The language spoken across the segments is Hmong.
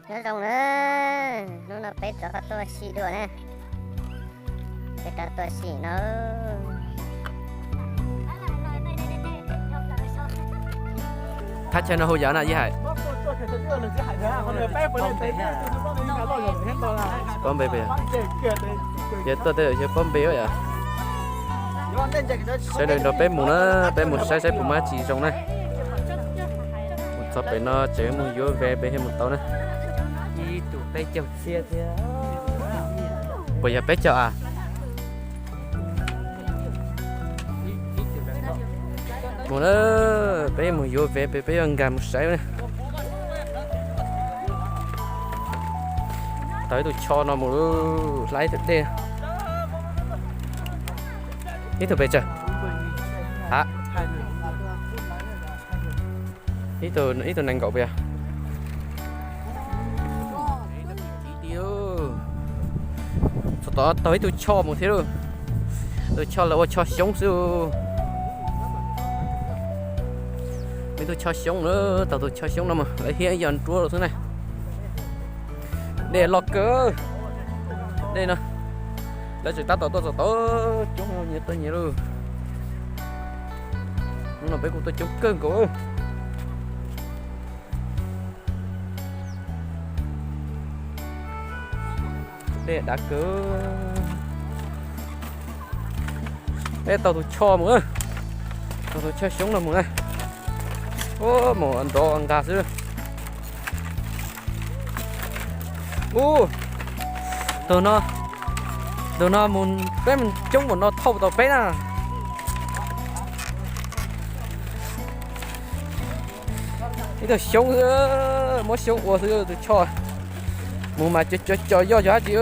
Nyob zoo na, hnub no peb rov qab tuaj sim dua na. Peb rov tuaj sim no. Thaj chaw no hu yam na Yij Hais? Pob Npe, yog tuaj tej yog Pob Npe yom. Sawv daws nrog peb mus na, peb mus saib saib puas muaj dab tsi zoo na. Mus txog pem no tseem mus yuav ve pem thiaj mus tau na. Ib tug peb caug txhiab thiab. Puas yog peb caug a? Mus na, peb mus yuav ve pem peb yuav nkag mus saib na. Tau ib tug cho no mus hla ib tug dej. Ib tug pes tsawg? Ha, ib tug nees nkaum pes. Txog tod tau ib tug cho mus thiab lauj. Tus cho lawv ua cho xyoob xwb. Ib tug cho xyoob na, tau tus cho xyoob no mas lawv hiab ib yam nruab xwb na. Dej loj kawg. Dej no lawv tseem tab tom tuaj txog tod, coob nyias tuaj nyias lauj. Hnub no peb kuj tuaj coob kawg nkaus. Dej dav kawg. Peb tau tus cho mus, tau tus cho xyoob no mus na. Ub, mus nrov nqa xwb. Ub, tus no, tus no mus peb coob npaum no thauj tau peb na. Ib tug xyoob xwb, muab xyoob ua xwb tus cho. Mus mas cov cov cov yoj yog dab tsi.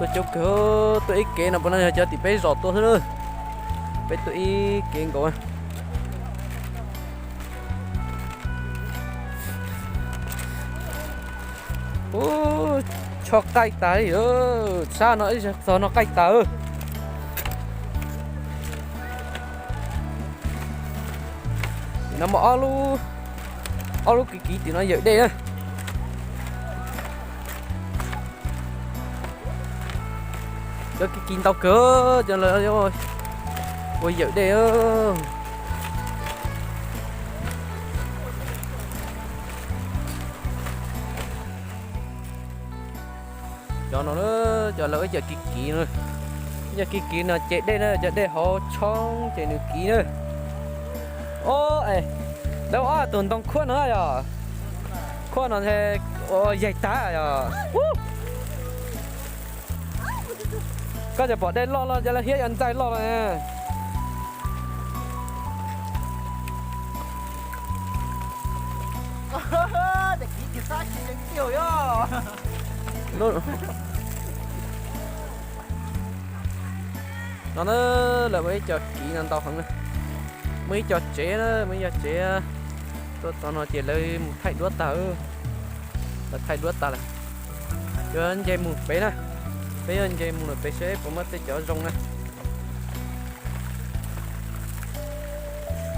Tuaj coob kawg, tuaj ib kev no puas no yog cov tim peb zos tuaj xwb na. Peb tuaj ib kev nkaus. Ub, cho qaij tas li, sab no ib txog no qaij tas. Tim no muaj ob lub, ob lub kiv kiv tim no yawm dej na. Cov kiv kiv ntau kawg, cov lawv ua yawm dej. Cov no, cov lawv ib co kiv kiv no, ib co kiv kiv no ces dej na, cov dej hauv tshoob ces nws kiv na. Ob, lawv ob tug ntoo khuab no yog, khuab no ua yaig tag yog. Koj cov pom dej loj loj cov lawv hiab yuav ntxaij loj loj. No na, lawv muaj ib co kiv no ntau heev na. Muaj ib co tsev na, muaj ib co tsev tuaj txog no ces lawv mus thaij duab tag. Lawv thaij duab tag lawm, yuav nce mus pem na. Peb yuav nce mus pem seb puas muaj tej cov zoo na.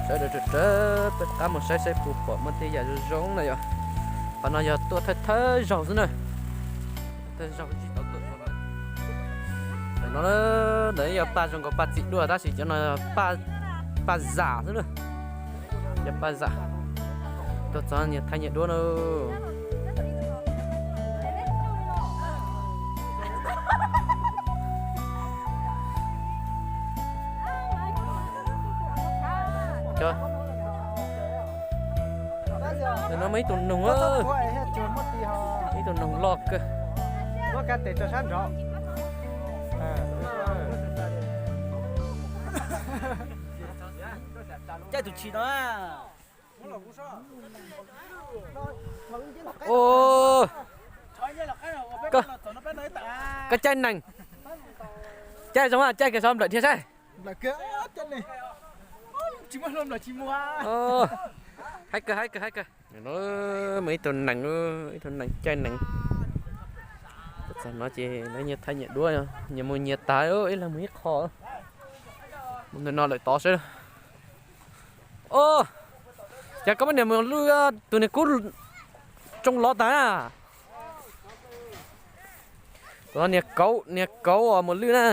Sawv daws rov rov peb qab mus saib saib puas pom muaj tej yam zoo zoo na yom. Qhov no yog tuaj thawj thawj zaug xwb na. Thawj zaug tsis tau tuaj. Ntawm no, ntawm no yog paj zoo nkaus paj txiv duaj tab sis cov no paj zam xwb na. Cov paj zam. Tuaj txog nyias thaij nyias duab na. Ntawm no muaj ib tug noog, ib tug noog loj kawg. Caij tus tshis no. Ua, koj caij neeg, caij zoo, caij kiag so nplawm dhia saib. Haib kawg, haib kawg, haib kawg. Muaj ib tug nees, ib tug nees caij nees. Txog no ces lawv nyias thaij nyias duab, nyias mus nyias tas, ib leeg mus ib qho. Mus ntawm no lawm tod seb. Os, cas koj muab niag mus lwj, tus niag kub tsoo lov tag na. Tus no niag kauv, niag kauv os, mus lwj na.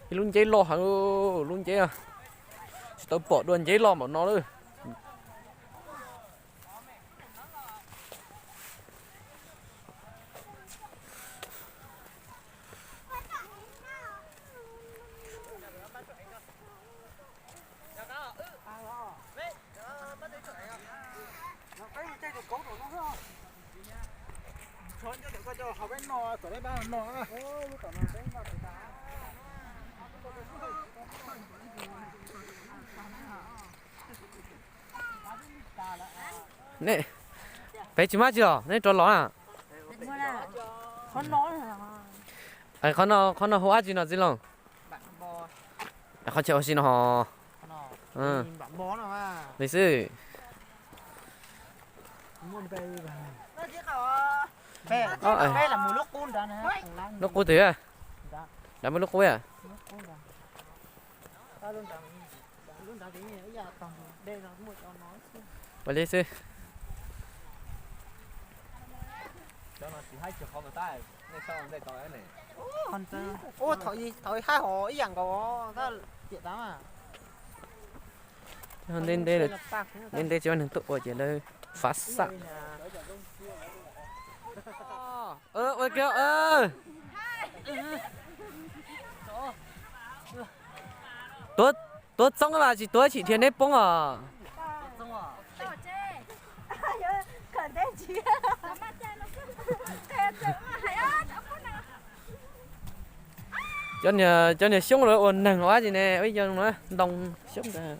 Ib lub nceb loj heev, lub nceb tsis tau pom dua nceb loj npaum no lawm. Nej, peb tsis muaj dab tsi los nej rov los na. Qhov no, qhov no hu dab tsi no txiv Looj? Qhov chaw ua si no ho. Li xwb. Lub qub twg? Nrad muaj lub qub a? Ua li xwb. Ua thaum ib hais hov ib yam nkaus. Ntev ntev, ntev ntev tsis muaj neeg tuaj ua ces lawv fav xam. Ua kiag, tuav txoob mas tsis tuav chim dhia neb poob os. Cov niag xyoob lawv ua neeg ua dab tsi ne, ib co ntoo xyoob ntawd.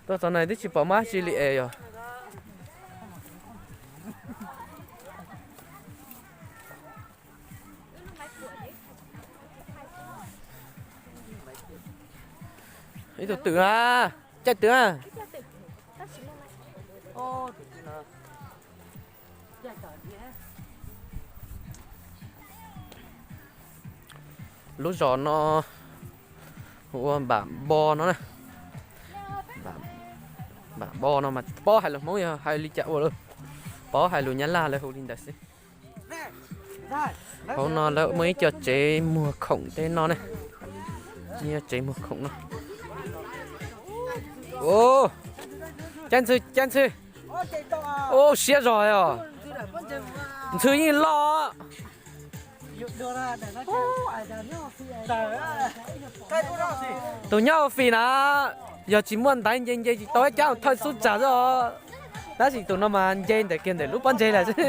Tuaj txog no twb tsis pom muaj dab tsi li es yog. Ib tug twm a, caij twm a. Lub zos no hu ua Npam Npo no na. Npam Npo no mas paub hais lus Hmoob yog hais li cas ua lawm, paub hais lus Nyab Laj lawv hu li ntawd xwb. Hauv no lawv muaj ib co tsev muag khoom tej no ne. Ib co tsev muag khoom no. Caij ntxhw, caij ntxhw. Ub, siab zog os. Ntxhw yeej loj. Tus nyob ua fim na, yog tsis muaj ntaiv nce nce tsis tau ib cab thawj xub tsag xwb os. Tab sis tus no mas nce ntawm kiag ntawm lub pob ntseg lawm xwb.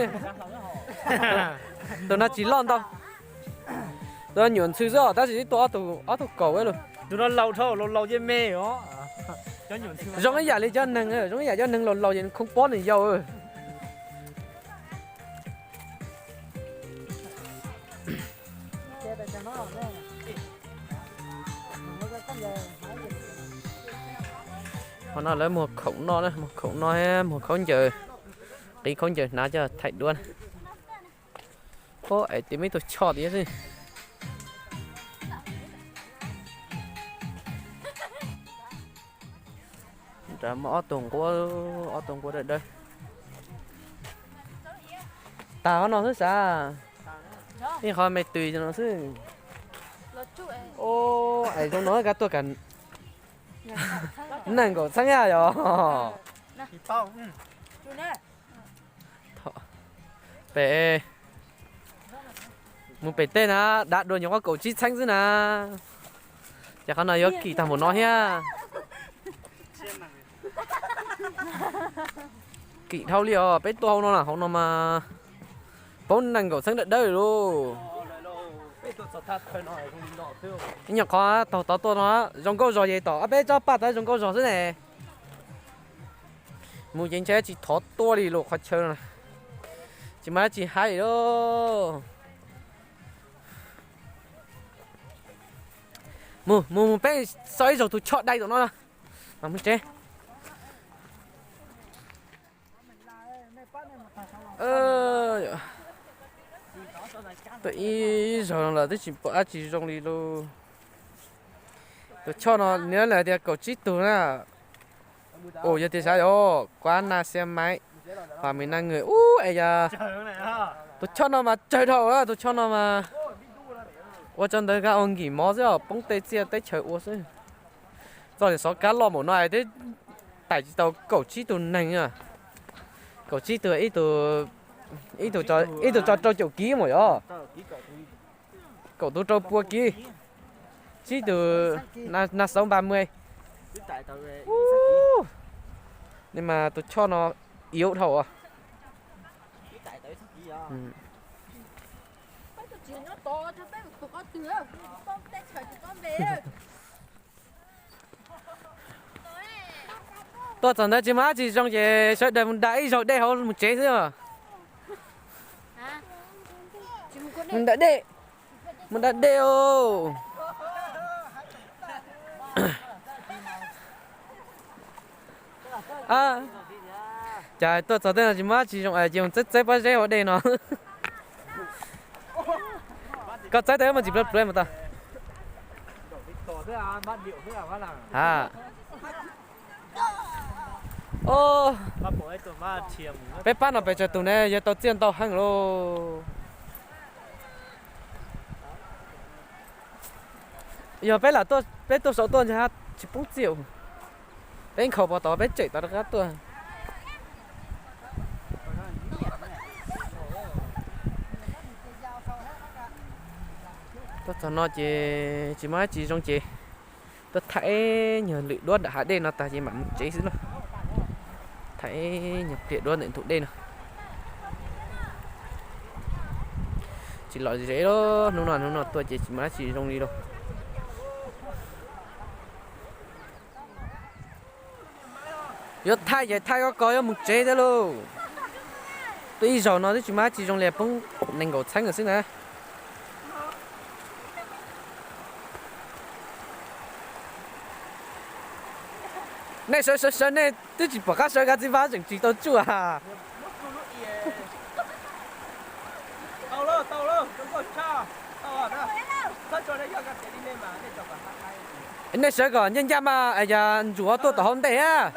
Tus no tsis loj ntau. Tus no nyuam ntxhw xwb os, tab sis twb tua ob tug kaum lawm. Tus no laus dhau, laus laus yeej me os. Zoo ib yam li cov neeg, zoo ib yam cov neeg laus laus ces khoob pob nws yau. Qhov no lawv muag khoom no, muag khoom no, muag khaub ncaws, qiv khaub ncaws hnav coj thaij duab. Ub, es tiv me tug choj tias xwb. Nrad muaj ob tug nquab, ob tug nquab dawb dawb. Tag qhov no xwb sav. Ib qho me tws no xwb. Ub, es zoo no koj tuaj kam nees nkaum txheeb yaj yog. Pem, mus pem tej na, dav dua nyuam qhuav kaum tsib txheeb xwb na. Ces qhov no yuav kim tag npaum no thiab. Kim dhau li os, peb tuaj hauv no na, hauv no mas paub nees nkaum txheeb dawb dawb lauj. Ib nyuag qhov taug tod tuaj no, zoo nkauj zog ces tom ob peb tsob paj tod zoo nkauj zog xwb ne. Mus ces ntshai tsis thov tuaj li los qhov chaw no. Tsis muaj dab tsi hais lauj. Mus mus mus, peb xauj ib zaug tus choj dai tom no mas mus tsev. Tuaj ib zaug los twb tsis pom dab tsi zoo li lauj. Tus choj no nws hais tias kaum tsib tug na. Ua yog tias xav yog kuab na xia maiv, pam mis na ngwm ub es yog tus choj no mas tsawg dhau, tus choj no mas ua tso ntawd kab ua nkig mov xwb os, poob tej txiaj teb chaws ua xwb. Txoj niag xov kab loj npaum no twb tais tsis tau kaum tsib tug neeg. Kaum tsib tug, ib tug, ib tug tso rau caum kiv mas yog kaum tug rau pua kiv, tsib tug na xauv npa muag. Nej mas tus choj no yuav dhau. Tuaj txog ntawd tsis muaj dab tsi zoo ces sawv daws mus da ib zaug dej hauv mus tsev xwb. Mus da dej, mus da dej os. Cas tuaj txog tej no tsis muaj dab tsi zoo ces mus txawb txawb pob zeb hauv dej no. Koj txawb tau mas tsis pluav pluav mas tau. Peb pab no pes tsawg tus ne, yog tau txiaj ntau heev lauj. Yog peb lam, peb tuaj saum tuaj ntag tsis poob txiaj. Peb nkhaus pov tod peb tsem tod rov qab tuaj. Tuaj txog no ces tsis muaj dab tsi zoo ces tuaj thaij nyuag lwm duab nram hav dej no tag ces mam mus tsev xwb lauj. Thaij nyuag pliag duab ntawm ntug dej no. Tsis lom zem lauj, hnub no hnub no tuaj ces tsis muaj dab tsi zoo li lauj. Yuav thaij ces thaij koj ko yuav mus tsev thiab lauj. Tuaj ib zaug no twb tsis muaj dab tsi zoo li, poob nees nkaum txheeb lawm xwb na. Nej sawv sawv sawv nej twb tsis pom qab sawv, koj txiv Vaj tseem tsis tau tsuj a. Nej sawv kom ncaj ncaj mas yog ntsum tuaj tom hauv ntej a.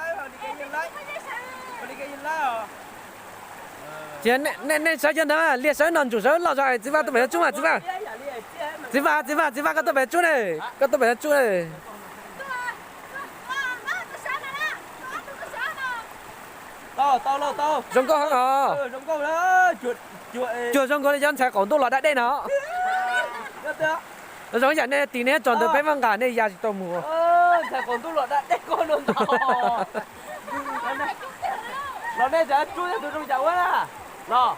Ces nej sawv cov ntawd, Liaj sawv no, ntsum sawv loj zog, txiv Vaj tuaj pem no tsub mas txiv Vaj. Txiv Vaj, txiv Vaj, txiv Vaj, koj tuaj pem no tsub ne, koj tuaj pem no tsub ne. Zoo nkauj heev os. Cuag zoo nkaus li cov ntxhais qaum ntuj los da dej no. Zoo yam nej tis nej tso ntawd peb vaj nqa nej ya tsis tau mus. Los nej txawm tsub tus zoo cas ua na. Los,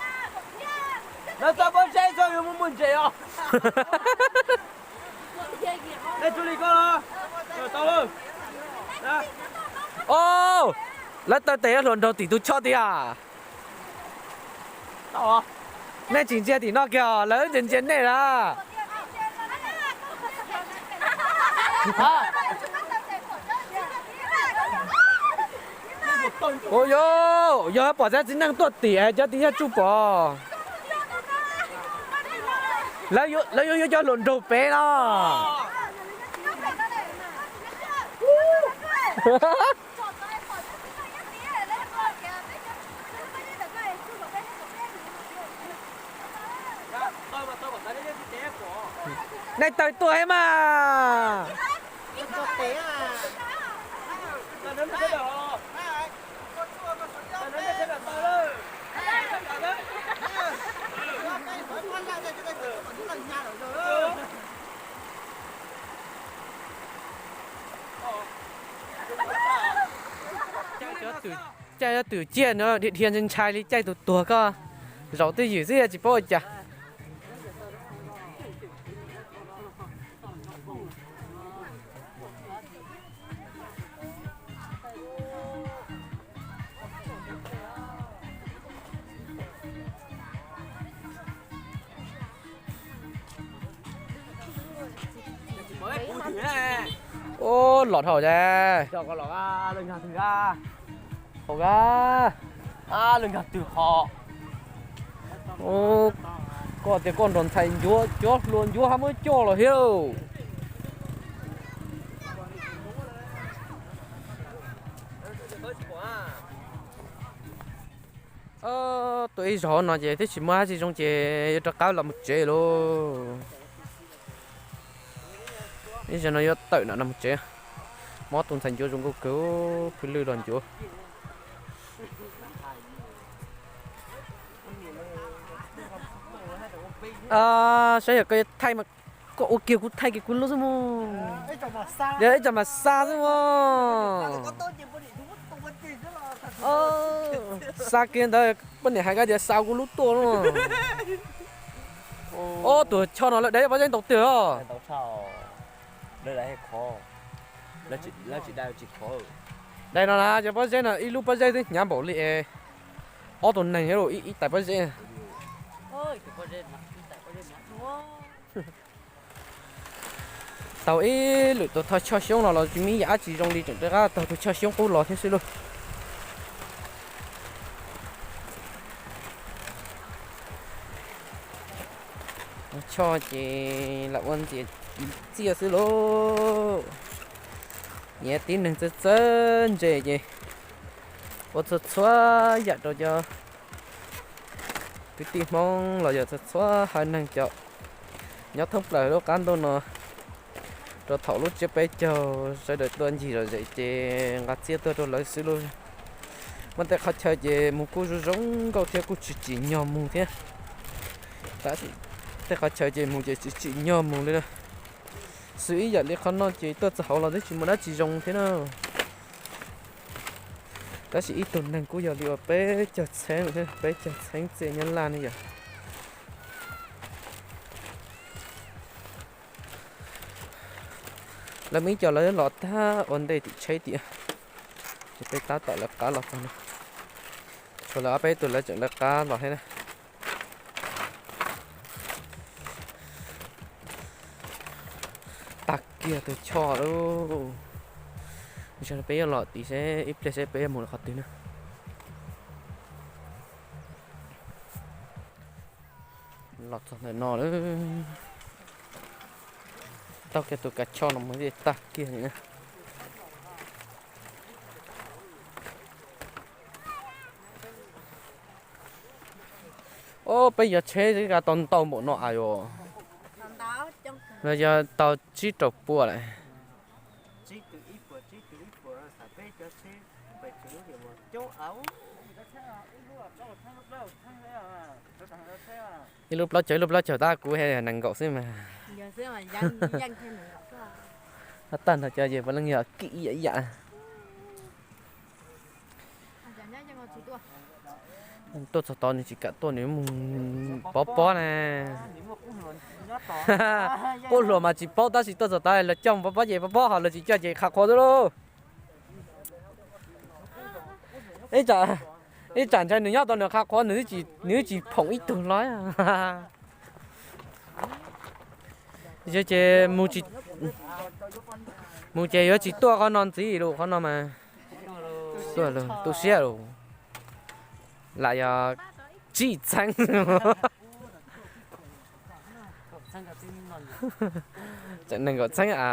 lawv txoj pob zeb txog yuav mus mus ntses os. Nej tsub li koj los. Tau lawm. Os, lawv taw tes hluas nraug tim tus choj tiag. Nej tsis ntsia tim no kiag, lawv ntsia ntsia nej na. Ua yog, yog pom txiv neej tuaj tim cov tim yog tsuj pom. Lawv yuav yuav cov hluas nraug pem no. Nej taw tuaj mas. Caij cov twm ciaj no dhia ntshai ntshai li caij tus tuag koj. Zaum twj ywm xwb tsis paub ua cas. Los dhau, hau a, koj tias koj nrog ntxhais ncuav cov hlua ncuav hab muab coj los thiab lauj. Tuaj ib zaug no ces twb tsis muaj dab tsi zoo ces yuav rov qab los mus tsev lauj. Ib zaug no yuav tawm no no mus tsev. Mob tus ntxhais ncuav zoo nkauj kawg, phwj lwj los ncuav. Saib yog koj yuav thaij mas koj ua kiag kuv thaij kiag kuv lub xwb mog. Yog ib tsam mas xa xwb mog. Xa kiag ntawd poj niam hais koj tias xa kuv lub tuaj no. Ob tug choj no lawv dai pob zeb ntau tiag os. Dai no na, cov pob zeb no ib lub pob zeb twb hnyav npaum li es ob tug neeg ib tais pob zeb. Tau ib lwm tus thawj choj xyoob no los tsis muaj ib yam dab tsi zoo li, tseem rov qab taug tus choj xyoob qub los thiab xwb lauj. Choj ces lam ua ntxias txiaj xwb lauj. Nyias tib neeg txawj txawj ntse ces ua txhua txhua yam rau cov kwv tij Hmoob los yog txhua txhua haiv neeg cov nyob thoob plaws lub qab ntuj no, rau thaum lub tsiab peb caug sawv daws tuaj ncig zom zaws ces nqa txiaj tuaj rau lawv xwb lauj. Muaj tej qhov chaw ces mus kuj zoo zoo nkauj thiab kuj tsis tsim nyog mus thiab. Tab sis tej qhov chaw ces mus ces tsis tsim nyog mus li na. Xws ib yam li qhov no ces tuaj txog hauv los twb tsis muaj dab tsi zoo thiab na. Tab sis ib tug neeg kuj yog li uas peb caug txheeb thiab, peb caug txheeb txiaj nyob laj ne yom. Lawv muaj ib co lawv los tag ua ntej tim tsheb tiam, ces peb tab tom lawv qab los txog no. Tshuav lawv ob peb tug lawv tseem lawv qab los thiab na. Tag kiag tus choj lauj. Peb yuav los tid seb ib pliag seb peb yuav mus qhov twg na. Los txog ntawm no lawm. Taug kiag tus kav choj no mus tag kiag li na. Ob, peb yog tsheb ga tau ntau npaum no a yom. Yog tau tsib rau puas lawm. Ib lub plaub caug ib lub plaub caug tab kuv he nees nkaum xwb mas. Tag nrho cov ces puav leej yog kim ib yam ib yam. Tuaj txog tod nws tsis kam tuaj, nws mus pov pob na. Qub hluas mas tsis paub, tab sis tuaj txog tod lawv coj mus pov pob ces pov pob, ho lawv tsis coj ces qha qhua xwb lauj. Ib tsam ntshai nws nyob tau nws qha qhua, nws twb tsis phoom ib tug los. Yog ces mus ces yuav tsis tuaj qhov no ntxiv lawm, qhov no mas tu siab lawm. Lam yog tsib txheeb, tseem nees nkaum txheeb a.